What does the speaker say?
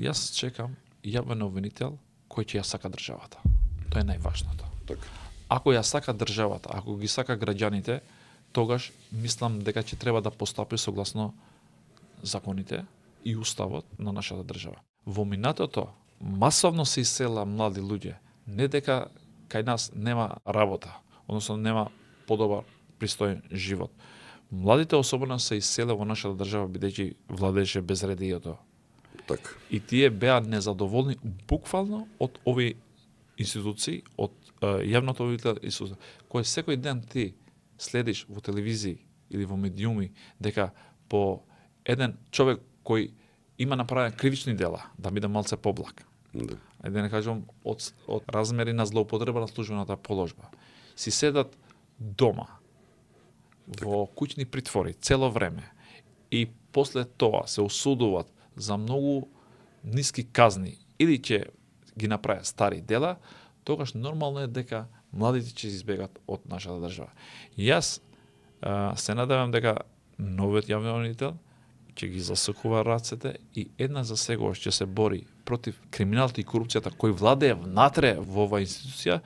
Јас чекам јавен обвинител кој ќе ја сака државата. Тоа е најважното. Така. Ако ја сака државата, ако ги сака граѓаните, тогаш мислам дека ќе треба да постапи согласно законите и уставот на нашата држава. Во минатото масовно се исела млади луѓе, не дека кај нас нема работа, односно нема подобар пристоен живот. Младите особено се иселе во нашата држава бидејќи владееше безредието. Така. И тие беа незадоволни буквално од овие институции, од јавното институција, кој секој ден ти следиш во телевизии или во медиуми дека по еден човек кој има направен кривични дела, да биде малце поблаг. Да. Ајде да не кажам од размери на злоупотреба на службената положба. Си седат дома во куќни притвори цело време и после тоа се осудуваат за многу ниски казни или ќе ги направат стари дела, тогаш нормално е дека младите ќе избегат од нашата држава. Јас се надевам дека новиот јавен обвинител ќе ги засукува рацете и една за сегогаш ќе се бори против криминалот и корупцијата кој владее внатре во оваа институција,